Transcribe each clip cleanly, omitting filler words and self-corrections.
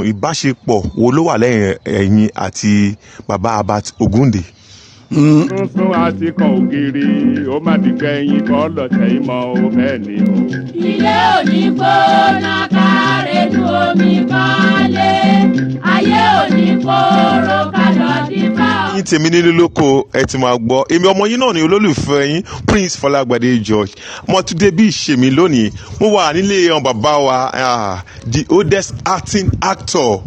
Ìbáṣepọ̀ wo ló wà lẹ́yìn ẹ̀yin àti bàbá Herbert Ogunde? Tuntun àti kan ògiri, ó má di kẹ́yìn kọ́ lọ́tẹ̀ ìmọ̀ ó, bẹ́ẹ̀ ni o. Ilé òní gbóná kárẹ́nu omi kọ́lé, ayé òní kóró kálọ̀ dífá. Yín tèmi nílé lóko, ẹ ti máa gbọ́ èmi ọmọ yín náà ni, olólùfẹ́ yín, Prince Fọlágbadé George. Mo tún dé bí ìṣe mi lónìí. Mo wà nílé àwọn bàbá wa, the oldest acting actor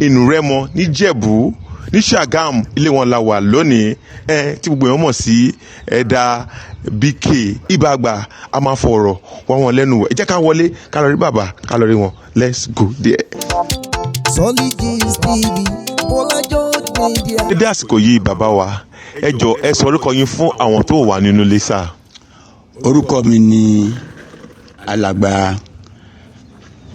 in Rẹ́mọ níjẹ̀bú ní Ṣàgámù. Ilé wọn la wà lónìí, ẹ tí gbogbo èèyàn mọ̀ sí ẹ̀dá BK Ìbàgbà. A máa fọ̀rọ̀ wá wọn lẹ́nu wò. Ẹ jẹ́ ká wọlé, ká lọ rí bàbá, ká lọ rí wọn. Let's go there. Solid Gist TV, Bọ́lá George Media. Dédé àsìkò yìí, bàbá wa, ẹ jọ, ẹ sọ orúkọ yín fún àwọn tó wà nínú ilé sá. Orúkọ mi ni Alàgbà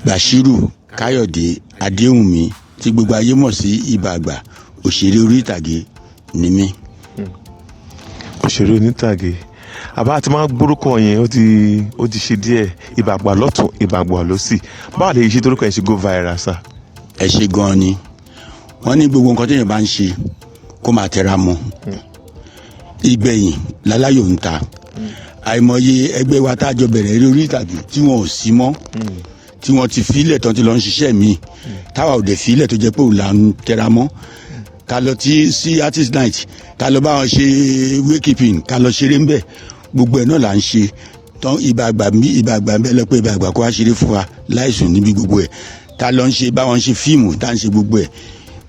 Bashiru Káyọ̀dé Adéwùnmí, tí gbogbo ayé mọ̀ sí Ìbàgbà. Òṣèré orí ìtàgé ni mí. Òṣèré onítàgé, àbá ti máa gbórúkọ yẹn, ó ti ṣe díẹ̀. Ìbàgbà lọ́tún, Ìbàgbà lọ́sì, báwo lè ṣe torúkọ yẹn ṣe go viral sá? Ẹ ṣe gan-an ni. Wọ́n ní gbogbo nǹkan téèyàn bá ń ṣe, kó máa tẹra mọ́. Ìgbẹ̀yìn láláyò ń ta. Àìmọye ẹgbẹ́ wa tá a jọ bẹ̀rẹ̀ eré orí ìtàgé tí wọn ò sí mọ́, tí wọ́n ti filẹ̀ tán, ti lọ ń ṣiṣẹ́ míì, táwa ò dẹ̀ filẹ̀, tó jẹ́ pé òun là ń tẹra mọ́. Ká lọ tí sí artist night, ká lọ bá wọn ṣe wakekeeping, ká lọ ṣeré ńbẹ̀, gbogbo ẹ̀ náà là ń ṣe tán. Ìbàgbà mi, Ìbàgbà ń bẹ lọ pé Ìbàgbà kó wá ṣeré fún wa láìsùn níbi gbogbo ẹ̀ tá lọ ń ṣe, bá wọn ṣe fíìmù, tá ń ṣe gbogbo ẹ̀.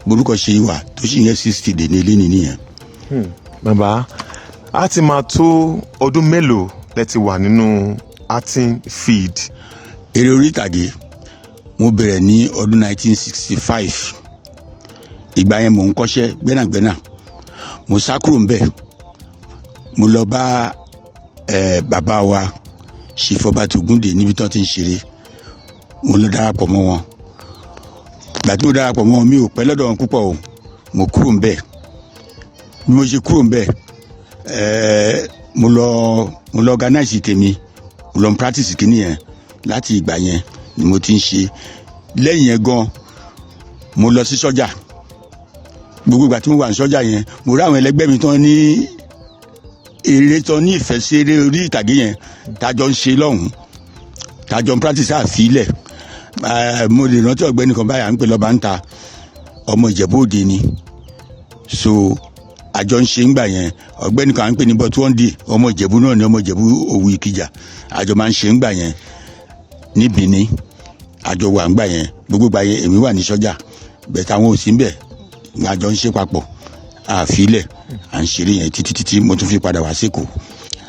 Borúkọ ṣe wà tó sì yẹn 60 dè ní ilé nìyẹn. Bàbá, a ti máa tó ọdún mélòó lẹ ti wà nínú acting field? Eré orí ìtàgé, mo bẹ̀rẹ̀ ní ọdún 1965. Ìgbà yẹn, mò ń kọ́ṣẹ́ gbẹ́nàgbẹ́nà. Mo sá kúrò ńbẹ̀, mo lọ bá bàbá wa Chief Herbert Ògúndé níbi tí wọ́n ti ń ṣeré. Mo lọ darapọ̀ mọ́ wọn. Ìgbà tí mo darapọ̀ mọ́ wọn, mi ò pẹ́ lọ́dọ̀ wọn púpọ̀ o, mo kúrò ńbẹ̀. Bí mo ṣe kúrò ńbẹ̀, mo lọ organize tèmi, mo lọ practice kìíní yẹn. Láti ìgbà yẹn ni mo ti ń ṣe. Lẹ́yìn yẹn gan, mo lọ sí sọ́jà. Gbogbo ìgbà tí mo wà ní sọ́jà yẹn, mo rí àwọn ẹlẹgbẹ́ mi tán ní eré, tán ní ìfẹ́ sí eré orí ìtàgé yẹn, tájọ ń ṣe lọ́hùn-ún, tájọ ń practice àfilẹ̀. Mo lè rántí ọ̀gbẹ́ni kan báyà ń pè lọ́ba ń ta, ọmọ Ìjẹ̀bú Òde ni. So àjọ ń ṣe ńgbà yẹn. Ọ̀gbẹ́ni kan à ń pè ní but one day, ọmọ Ìjẹ̀bú náà ni, ọmọ Ìjẹ̀bú Òwú Ìkìjà. Àjọ máa ń ṣe ńgbà yẹn ní Benin. Àjọ wà ńgbà yẹn. Gbogbo gbà yẹn, èmi wà ní sọ́jà bẹ́ẹ̀, táwọn ò sí ń bẹ̀. Àjọ ń ṣe papọ̀, àfilẹ̀, à ń ṣeré yẹn títí títí mo tún fi padà wá sékòó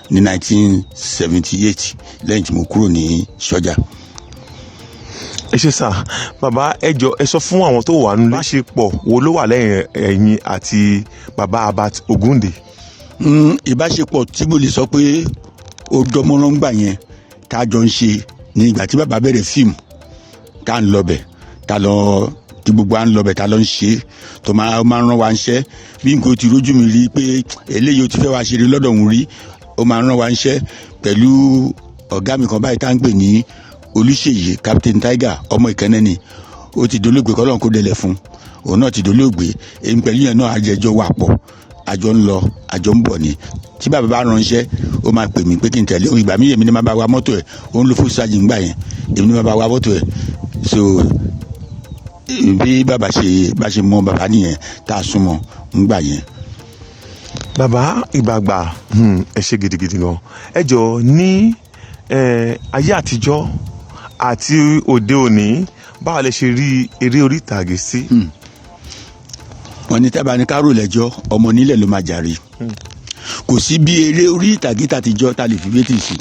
ní 1978, lẹ́yìn tí mo kúrò ní sọ́jà. Ẹ ṣe sà. Bàbá, ẹ jọ, ẹ sọ fún àwọn tó wà nínú, ìbáṣepọ̀ wo ló wà lẹ́yìn ẹ̀yin àti bàbá Herbert Ògúndé? Ìbáṣepọ̀ tí mo lè sọ pé ó dánmọ́rán gbà yẹn tá a jọ ń ṣe ní ìgbà tí bàbá bẹ̀rẹ̀ fíìmù, tá à ń lọ bẹ̀, tá a lọ tí gbogbo à ń lọ bẹ̀, tá a lọ ń ṣe, tó máa ń rán wa ń ṣẹ́. Bí nǹkan ti rójú mi rí pé eléyìí ó ti fẹ́ wá ṣeré lọ́dọ̀ òun rí, ó máa ń rán wa ń ṣẹ́ pẹ̀lú ọ̀gá mi kan báyìí tá à ń pè ní Olùṣèyí Captain Tiger, ọmọ Ìkànnẹ́ ni. Ó ti dolóògbé, kọ́lọ́n kó délẹ̀ fún òun náà, ti dolóògbé. Èmi pẹ̀lú yẹn náà, àjẹjọ wà pọ̀, àjọ ń lọ, àjọ ń bọ̀ ni. Tí bàbá bá ránṣẹ́, ó máa pè mí pé kí n tẹ̀lé òun. Ìgbà míì, èmi ni máa bá wa mọ́tò ẹ̀. Ó ń lo fún sájì ńgbà yẹn, èmi ni máa bá wa mọ́tò ẹ̀. So bí bàbá ṣe bá ṣe mọ bàbá nìyẹn, tá a súnmọ́ ńgbà yẹn. Bàbá Ìbàgbà, ẹ ṣe gidigidi gan. Ẹ jọ, ní ayé àtijọ́ àti òde òní, báwo lẹ ṣe rí eré orí ìtàgé sí? Wọ́n ní tábà ní kárò lẹ́jọ́, ọmọ nílẹ̀ ló máa jàre. Kò sí bí eré orí ìtàgé tàtijọ́ ta lè fi wé tì sí,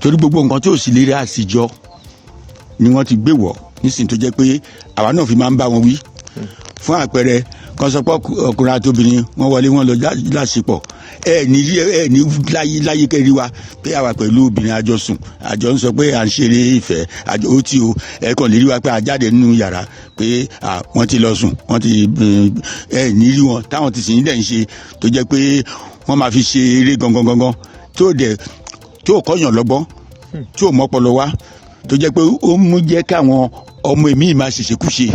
torí gbogbo nǹkan tí ò sí lérè àtijọ́ ni wọ́n ti gbé wọ̀ nísìnyí, tó jẹ́ pé àwa náà fi máa ń bá wọn wí. Fún àpẹẹrẹ, kan sọ pé ọkùnrin àti obìnrin wọ́n wọlé, wọ́n lọ láṣepọ̀. Ẹ ní ẹ ní láyé láyé kẹrí wa pé àwa pẹ̀lú obìnrin àjọ sùn, àjọ ń sọ pé à ń ṣeré ìfẹ́ àjọ ó tí o. Ẹ kàn lè rí wa pé a jáde nínú yàrá pé wọ́n ti lọ sùn, wọ́n ti ẹ ní rí wọn táwọn ti sìn dẹ̀ ń ṣe, tó jẹ́ pé wọ́n máa fi ṣe eré gangan gangan, tí ò dẹ̀ tí ò kọ́yàn lọ́gbọ́n, tí ò mọ́pọlọ wá, tó jẹ́ pé ó mú jẹ́ káwọn Ọmọ èmi máa ṣèṣekúṣe,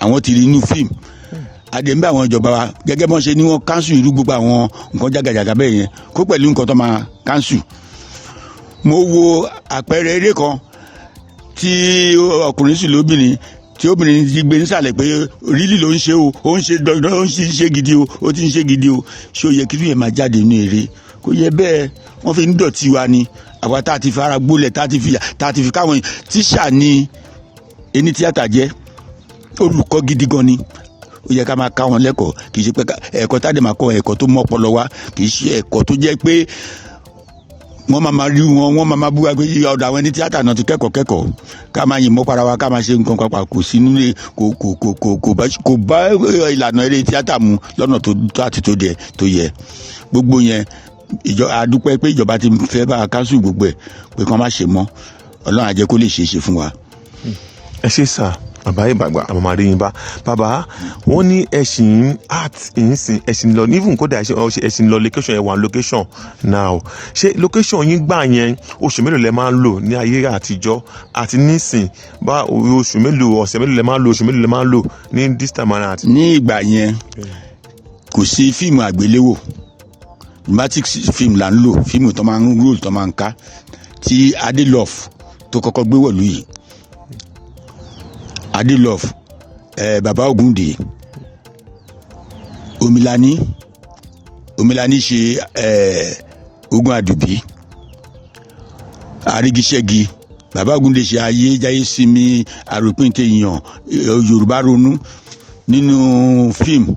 àwọn ti rí inú fíìmù. Àdéhùn àwọn ìjọba wa, gẹ́gẹ́ bọ́n ṣe ní wọ́n cancel irú gbogbo àwọn nǹkan jágàjàgà bẹ́ẹ̀ yẹn, kó pẹ̀lú nǹkan tó máa cancel. Mo wo àpẹẹrẹ eré kan tí ọkùnrin sì lóbìnrin, tí obìnrin ti gbé nísàlẹ̀ pé rílì ló ń ṣe o, ó ń ṣe dandan, ó ń ṣe gidi o, ó ti ń ṣe gidi o. Ṣé ó yẹ kí lóye máa jáde nínú eré? Kò yẹ bẹ́ẹ̀. Wọ́n fi ń dọ̀tí wa ni. Àwa tá a ti fara gbólẹ̀, tá a ti fi káwọn tíṣà ni ẹni tíátà jẹ́, olùkọ́ gidi gan ni. Ó yẹ ká máa ká wọn lẹ́kọ̀ọ́. Kì í ṣe pé ẹ̀kọ́ tá a dẹ̀ máa kọ́, ẹ̀kọ́ tó mọ́ ọpọlọ wa, kì í ṣe ẹ̀kọ́ tó jẹ́ pé wọ́n máa rí wọn, wọ́n máa bú wa pé ọ̀dọ̀ àwọn ẹni tíátà náà ti kẹ́kọ̀ọ́ kẹ́kọ̀ọ́, ká máa yìnbọn para wa, ká máa ṣe nǹkan papà. Kò sí nílé, kò bá ìlànà eré tíátà mu lọ́nà tó tó àti tó dẹ tó yẹ. Gbogbo yẹn, ìjọ àdúpẹ́ pé ìjọba ti fẹ́ bá a cancel gbogbo ẹ̀, pé kí wọ́n má ṣe mọ́. Ọlọ́run á jẹ́ kó lè ṣeé ṣe fún wa. Ẹ ṣe sà, bàbá ìbàgbà, àmọ́ máa rí yín bá. Bàbá, wọ́n ní ẹ̀sìn art ìsìn ẹ̀sìn lọ, even kódà ẹ̀sìn lọ location, ẹ̀ wà location now. Ṣé location yín gbà yẹn, oṣù mélòó lẹ máa ń lò ní ayé àtijọ́, àti nísìn bá oṣù mélòó, ọ̀sẹ̀ mélòó lẹ máa ń lò, oṣù mélòó lẹ máa ń lò ní this time around? Ní ìgbà yẹn, kò sí fíìmù àgbéléwò. Pneumatic film là ń lò, fíìmù tó máa ń roll, tó máa ń ká, tí Adelove tó kọ́kọ́ gbé wọ̀lú yìí. Adelove, bàbá Ògúndé, Omilani, Omilani ṣe Ogun Àdùbí, Àrígiṣẹ́gi. Bàbá Ògúndé ṣe Ayé Jáyé Sinmi, Àròpin Tèèyàn, Yorùbá Ronú nínú fíìmù.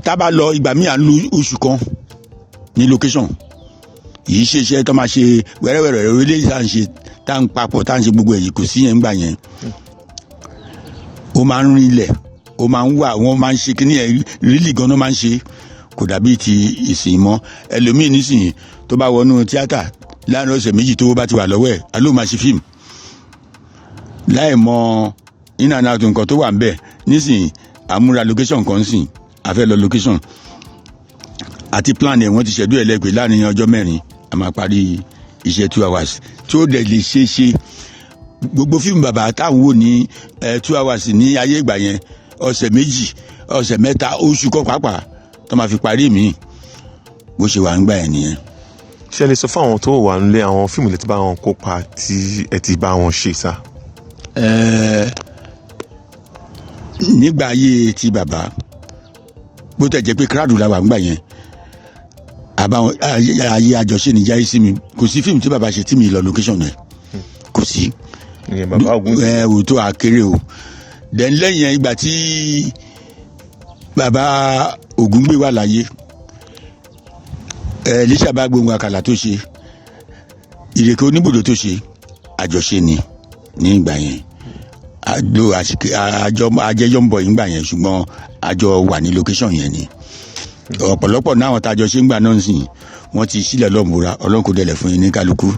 Tá bá lọ ìgbà míì, à ń lu oṣù kan ní location yìí. Ṣe iṣẹ́ tó máa ṣe wẹ́rẹ́wẹ́rẹ́ orílẹ̀ tá à ń ṣe, tá à ń papọ̀, tá à ń ṣe gbogbo èyí, kò sí yẹn ńgbà yẹn. Ó máa ń rinlẹ̀, ó máa ń wà, wọ́n máa ń ṣe kíní ẹ̀ rílì gan-an máa ń ṣe. Kò dàbí ti ìsìn mọ́. Ẹlòmíì nísìnyí, tó bá wọnú tíátà, láàrin ọ̀sẹ̀ 2 tó bá ti wà lọ́wọ́ ẹ̀, á ló máa ṣe fíìmù láì mọ in and out nǹkan tó wà ń bẹ̀. Nísìnyí, àmúra location kan sìn, a fẹ́ lọ location, àti plan ẹ̀, wọ́n ti ṣẹ̀dú ẹ̀ lẹ́gbẹ̀ẹ́, láàrin ọjọ́ 4 a máa parí iṣẹ́ 2 hours, tí ó dẹ̀ lè ṣeé ṣe. Gbogbo fíìmù bàbá táwọn wò ní 2 hours ní ayé ìgbà yẹn, ọ̀sẹ̀ 2, ọ̀sẹ̀ 3, oṣù kan pàápàá tó máa fi parí mi. Bó ṣe wà ń gbà yẹn nìyẹn. Ṣé ẹ lè sọ fún àwọn tó wà nílé àwọn fíìmù lè ti bá wọn kópa, tí ẹ ti bá wọn ṣe sá? Nígbà ayé ti bàbá, bó tẹ̀ jẹ́ pé crowd la wà ńgbà yẹn, àbáwọn ayé àjọṣe ní Jáyé Sí Mi. Kò sí fíìmù tí bàbá ṣe tí mi lọ location rẹ̀, kò sí. Ìyẹn bàbá Ògún. Ẹ wò tó àkéré o. Then lẹ́yìn ìgbà tí bàbá Ògúngbè wà láyé, ẹ Elisha bá gbóhùn àkàlà tó ṣe, Ìrèké Oníbòdò tó ṣe, àjọṣe ni ní ìgbà yẹn. Àjọ àjọ ajẹjọ ń bọ̀ yìí ńgbà yẹn, ṣùgbọ́n àjọ wà ní location yẹn ni. Ọ̀pọ̀lọpọ̀ náà, àwọn tájọ ṣe ń gbà náà sìn, wọ́n ti sílẹ̀ lọ́mùúra. Ọlọ́run kò dẹ̀lẹ̀ fún yín ní kálukú.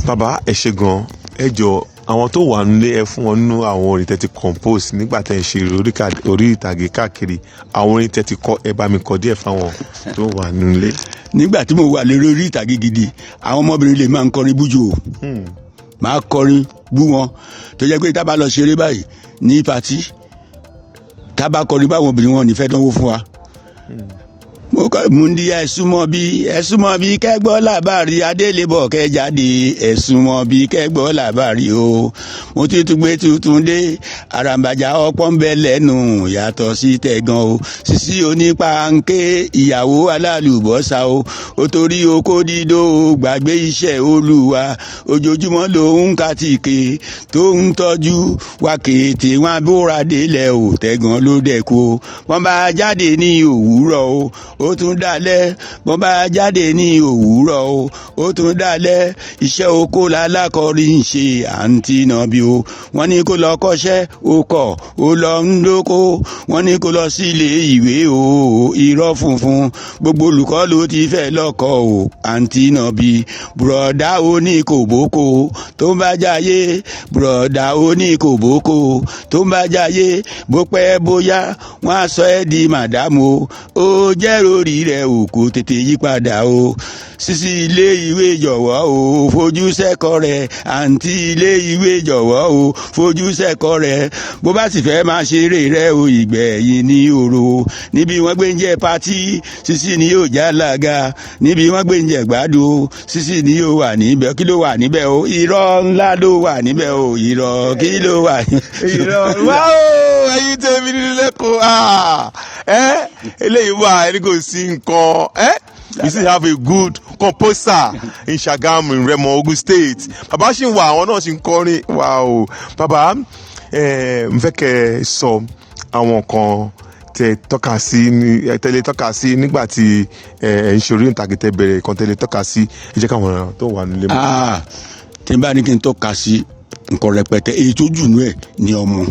Bàbá, ẹ ṣe gan. Ẹ jọ, àwọn tó wà nílé, ẹ fún wọn nínú àwọn orin tẹ́ ti compose nígbà tẹ́ ń ṣe orí ìtàgé káàkiri, àwọn orin tẹ́ ti kọ, ẹ bá mi kọ díẹ̀ fáwọn tó wà nílé. Nígbà tí mo wà lórí orí ìtàgé gidi, àwọn ọmọbìnrin lè máa ń kọrin bújò o, máa kọrin bú wọn, tó jẹ́ pé tá bá lọ ṣeré báyìí ní party, tá bá kọrin báwọn obìnrin, wọn ní fẹ́ dánwó fún wa. Mo kọ́ múndí: "Ẹ súnmọ́ bí, ẹ súnmọ́ bí, kẹ́gbọ́ làbárí adélébọ̀, kẹ́ jáde, ẹ súnmọ́ bí, kẹ́gbọ́ làbárí o. Mo ti tún gbé tuntun dé, àràǹbàjà ọ̀pọ̀ ń bẹ lẹ́nu, yàtọ̀ sí tẹ̀gàn o. Sisi onípanké, ìyàwó alálùbọ́sà o, ó torí oko dídó o, gbàgbé iṣẹ́ Olúwa. Ojoojúmọ́ ló ń kàtìkè tó ń tọ́jú wa kété, wọn bóra délẹ̀ o, tẹ̀gàn ló dẹ̀kú o. Wọ́n bá jáde ní òwúrọ̀ o, ó tún dalẹ̀. Wọ́n bá jáde ní òwúrọ̀ o, ó tún dalẹ̀. Iṣẹ́ oko lálákọ̀ọ́rí ń ṣe, àǹtí nàbí o. Wọ́n ní kó lọ kọ́ṣẹ́, ó kọ̀, ó lọ ń dóko. Wọ́n ní kó lọ sílé ìwé o, irọ́ funfun. Gbogbo olùkọ́ ló ti fẹ́ lọ́kọ o, àǹtí nàbí. Bùrọ̀dá oní kòbókò tó ń bá jáyé, bùrọ̀dá oní kòbókò tó ń bá jáyé, bó pẹ́ bóyá wọ́n á sọ ẹ́ di màdámù o. Ó jẹ́ orí rẹ̀ o, kò tètè yí padà o." Sísí ilé ìwé jọ̀wọ́ o, fojú sẹ́kọ̀ọ́ rẹ̀. Àǹtí ilé ìwé jọ̀wọ́ o, fojú sẹ́kọ̀ọ́ rẹ̀. Bó bá sì fẹ́ máa ṣeré rẹ̀ o, ìgbẹ̀yìn ní òro. Níbi wọ́n gbé ń jẹ́ party, Sísí ni yóò já lága. Níbi wọ́n gbé ń jẹ́ gbádùn, Sísí ni yóò wà níbẹ̀. Kí ló wà níbẹ̀ o? Irọ́ ńlá ló wà níbẹ̀ o. Irọ́ kí ló wà? Irọ́ wá o. Ẹ̀yin tèmi nílé kó ẹ eléyìí wà, ẹni kò sí nǹkan ẹ. You still have a good composer in Shagamu, in Remo, Ogun State. Bàbá ṣì ń wà, àwọn náà ṣì ń kọrin. Wow, bàbá, n fẹ́ kẹ́ ẹ sọ àwọn kan tẹ tọ́ka sí ní tẹ́lẹ̀ tọ́ka sí nígbà tí ẹ ń ṣe orí ìtàgé tẹ bẹ̀rẹ̀ kan, tẹ́lẹ̀ tọ́ka sí. Ẹ jẹ́ káwọn tó wà nílé mọ̀. Ah, tí n bá ní kí n tọ́ka sí nǹkan rẹpẹtẹ, èyí tó jù nú ẹ̀ ní ọmọ,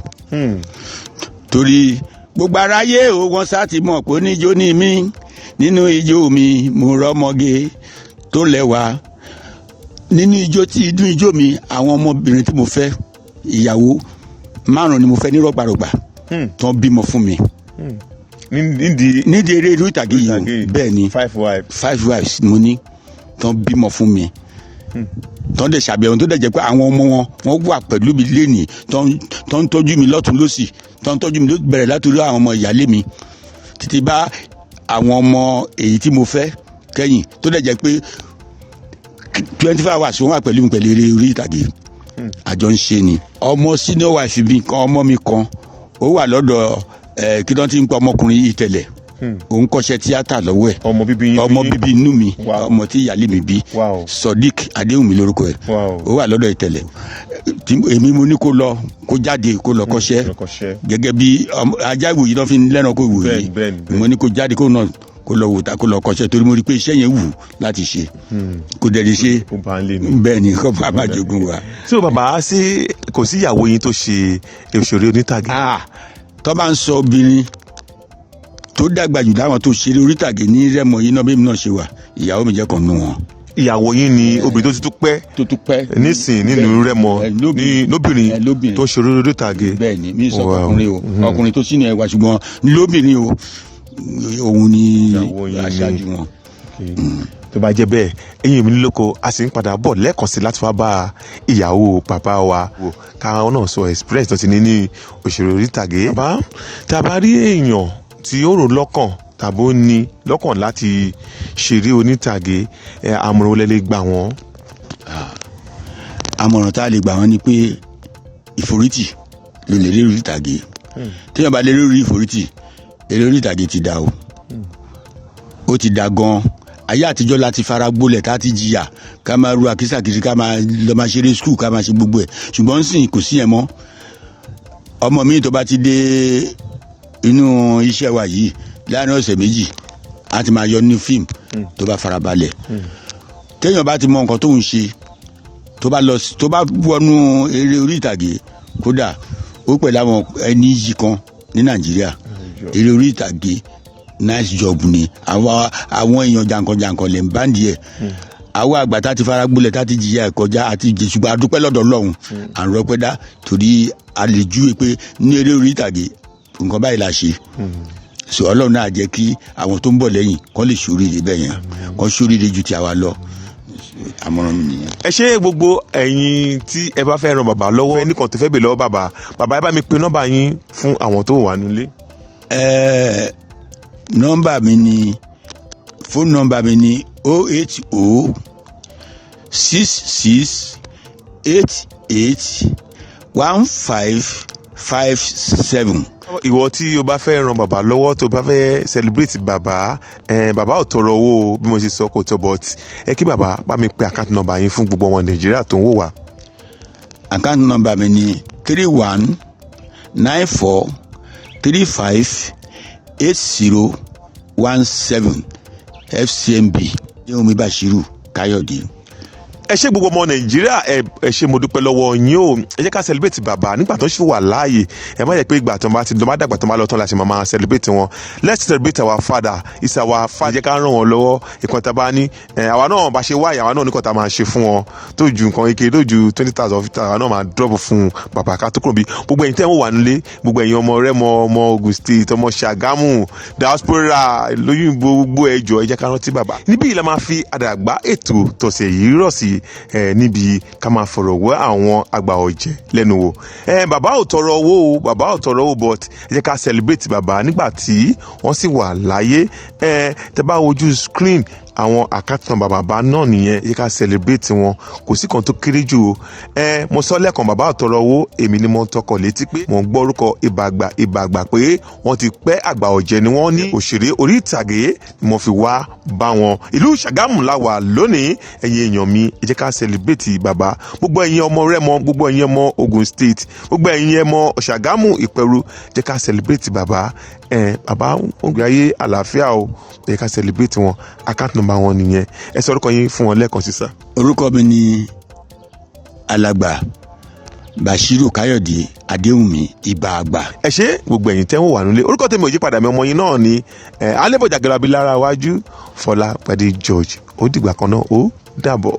torí gbogbo aráyé o, wọ́n sá ti mọ̀ pé oníjó ní mí. Nínú ijó mi, mo rọ́mọge tó lẹ́wà nínú ijó tí idún ijó mi. Àwọn ọmọbìnrin tí mo fẹ́, ìyàwó márùn ni mo fẹ́ ní rọgbàrọgbà tó ń bímọ fún mi nídìí nídìí eré irú ìtàgé yìí o. Bẹ́ẹ̀ ni. Five wives. Five wives ni mo ní tó ń bímọ fún mi, tó ń dẹ̀ ṣàbẹ̀wò, tó dẹ̀ jẹ́ pé àwọn ọmọ wọn, wọ́n wà pẹ̀lú mi lénìí, tó ń tọ́jú mi lọ́tún lọ́sì, tó ń tọ́jú mi, ló bẹ̀rẹ̀ látòrí àwọn ọmọ ìyálé mi títí bá àwọn ọmọ èyí tí mo fẹ́ kẹ́yìn, tó dẹ̀ jẹ́ pé 24 hours wọ́n wà pẹ̀lú mi pẹ̀lú eré orí ìtàgé àjọ ń ṣe ni. Ọmọ senior wife mi kan, ọmọ mi kan, ó wà lọ́dọ̀ ẹ̀, kí ló ti ń pa ọmọkùnrin yìí tẹ́lẹ̀, òun kọ́ṣẹ́ tíátà lọ́wọ́ ẹ̀. Ọmọ bíbí yín? Ọmọ bíbí inú mi. Wow. Ọmọ tí ìyáálé mi bí. Sodiq Adéwùmí lórúkọ ẹ̀. Ó wà lọ́dọ̀ ìtẹ̀lẹ̀ tí èmi mo ní kó lọ, kó jáde, kó lọ kọ́ṣẹ́. Lọ kọ́ṣẹ́. Gẹ́gẹ́ bí ajá ìwòyí náà fi ń lẹ́ran kó ìwòyí. Bẹ́ẹ̀ni, bẹ́ẹ̀ni, bẹ́ẹ̀ni. Mo ní kó jáde, kó náà kó lọ wò ta, kó lọ kọ́ṣẹ́, torí mo rí i pé iṣẹ́ yẹn wù láti ṣe, kó dẹ̀ lè ṣe. Ó bá ń lé ni. Bẹ́ẹ̀ ni, kó bá má jogún wa. Tí o bàbá sí, kò sí ìyàwó yín tó ṣe òṣèré onítàgé? Ah, tó bá ń sọ obìnrin tó dàgbà jù láwọn tó ṣeré orí ìtàgé ní Rẹ́mọ yìí náà, bí mi náà ṣe wà, ìyàwó mi jẹ́ kan nù wọn. Ìyàwó yín ni obìnrin tó ti tún pẹ́ Tó tún pẹ́ nísìn nínú Rẹ́mọ ní lóbìnrin ẹ, lóbìnrin. tó ṣeré onítàgé. Bẹ́ẹ̀ ni, mi sọ ọkùnrin o, ọkùnrin tó sínú ẹwà, ṣùgbọ́n lóbìnrin o, òun ni Ìyàwó yín ni. aṣáájú wọn. Tó bá jẹ́ bẹ́ẹ̀, ẹ̀yin mi nílòkó, a sì ń padà bọ̀ lẹ́ẹ̀kan sí láti wá bá ìyàwó bàbá wa káwọn náà sọ experience tó ti ní ní òṣèré orí ìtàgé. Bàbá, tá a bá rí èèyàn tí ó rò lọ́kàn tàbí ó ní lọ́kàn láti ṣeré onítàgé ẹ, àmọ̀ràn wo lẹ lè gbà wọ́n? Àmọ̀ràn tá a lè gbà wọ́n ni pé ìforítì ló lè rí orí ìtàgé. Téèyàn bá lè rí orí ìforítì, eré orí ìtàgé ti dà o, ó ti dà gan. Ayé àtijọ́ la ti fara gbolẹ̀, tá a ti jìyà, ká máa ru àkísà kiri, ká máa lọ máa ṣeré school, ká máa ṣe gbogbo ẹ̀, ṣùgbọ́n ń sìn kò sí yẹn mọ́. Ọmọ mi tó bá ti dé inú iṣẹ́ wa yìí, láàrin ọ̀sẹ̀ 2 a ti máa yọ ní fíìmù tó bá farabalẹ̀. Téèyàn bá ti mọ nǹkan tó ń ṣe, tó bá lọ tó bá wọnú eré orí ìtàgé, kódà ó pẹ̀lú àwọn ẹni yìí kan ní Nàìjíríà, eré orí ìtàgé nice job ni. Àwọn èèyàn jàǹkànjàǹkàn lè ń bá díẹ̀. Àwọn àgbà tá ti fara gbolẹ̀, tá ti jìyà ẹ̀ kọjá àti jẹ, ṣùgbọ́n a dúpẹ́ lọ́dọ̀ Ọlọ́run, à ń rọpẹ́ dá, torí a lè júwe pé ní eré orí ìtàgé, nǹkan báyìí la ṣe. So Ọlọ́run náà jẹ́ kí àwọn tó ń bọ̀ lẹ́yìn kọ́ lè ṣoríire bẹ́ẹ̀ yẹn, kọ́ ṣoríire ju ti àwa lọ. Àmọ̀ràn mi nìyẹn. Ẹ ṣe gbogbo ẹ̀yin tí ẹ bá fẹ́ ran bàbá lọ́wọ́, ẹnìkan tó fẹ́ bè lọ́wọ́ bàbá, bàbá, ẹ bá mi pe nọ́mbà yín fún àwọn tó wà nílé. Nọ́mbà mi ni, fóònù nọ́mbà mi ni 08066881557. Ìwọ tí o bá fẹ́ ran bàbá lọ́wọ́, tó bá fẹ́ celebrate bàbá ẹ, bàbá ò tọrọ owó, bí mo ṣe sọ, kò tọ, but ẹ kí bàbá bá mi pe account number yín fún gbogbo ọmọ Nàìjíríà tó ń wò wá. Account number mi ni 3194358017, FCMB, Adéwùnmí Bàṣírù Káyọ̀dé. Ẹ ṣé, gbogbo ọmọ Nàìjíríà, ẹ ṣé, mo dúpẹ́ lọ́wọ́ yín o. Ẹ jẹ́ ká celebrate bàbá nígbà tó ṣì wà láàyè. Ẹ má jẹ́ pé ìgbà tó bá ti bá dàgbà tó bá lọ tán la ṣe máa celebrate wọn. Let's celebrate our father. It's our father. Ẹ jẹ́ ká ràn wọ́n lọ́wọ́. Ìkan tá a bá ní ẹ, àwa náà bá ṣe wáyà, àwa náà ní kan tá a máa ṣe fún wọn tó ju nǹkan ike, tó ju 20,000, 50,000, àwa náà máa drop fún bàbá ká tó kúrò bí. Gbogbo ẹ̀yin tẹ́ ń wà nílé, gbogbo ẹ̀yin ọmọ Rẹ́mọ, ọmọ Ogun State, ọmọ Ṣàgámù, diaspora lóyìnbó, gbogbo ẹjọ́, ẹ jẹ́ ká rántí bàbá. Níbí yìí la máa fi àdàgbà ètò tọ̀sẹ̀ yìí rọ̀ sí ẹ, níbi ká máa fọ̀rọ̀ wé àwọn àgbà ọ̀jẹ̀ lẹ́nu wò. Ẹ bàbá ò tọrọ owó o, bàbá ò tọrọ owó, but ẹ jẹ́ ká celebrate bàbá nígbà tí wọ́n sì wà láyé. Ẹ tẹ́ bá wojú screen, àwọn account number bàbá náà nìyẹn. Ẹ jẹ́ ká celebrate wọn. Kò sí kan tó kéré jù o. Ẹ mo sọ lẹ́ẹ̀kan, bàbá ò tọrọ owó. Èmi ni mo ń tọkọ̀ létí pé mo ń gbọ́ orúkọ Ìbàgbà, Ìbàgbà, pé wọ́n ti pẹ́, àgbà ọ̀jẹ̀ ni wọ́n ní òṣèré orí ìtàgé ni mo fi wá bá wọn. Ìlú Ṣàgámù la wà lónìí. Ẹ̀yin èèyàn mi, ẹ jẹ́ ká celebrate bàbá. Gbogbo ẹ̀yin ọmọ Rẹ́mọ, gbogbo ẹ̀yin ọmọ Ogun State, gbogbo ẹ̀yin ọmọ Ṣàgámù, Ìpẹ̀rù, ẹ jẹ́ ká celebrate bàbá. Ẹ bàbá ń gbé ayé àlàáfíà o. Ẹ jẹ́ ká celebrate wọn. Account number wọn nìyẹn. Ẹ sọ orúkọ yín fún wọn lẹ́ẹ̀kan sí, sir. Orúkọ mi ni Alàgbà Bashiru Káyọ̀dé Adéwùmí, Ìbà Àgbà. Ẹ ṣé, gbogbo ẹ̀yin tẹ́ ń wò wà nílé. Orúkọ tèmi ò yí padà, mi ọmọ yín náà ni ẹ alẹ́bọ̀jà gẹ́gẹ́ bí lára wájú, Fọlá Pàdé George. Ó dìgbà kan náà, ó dàbọ̀.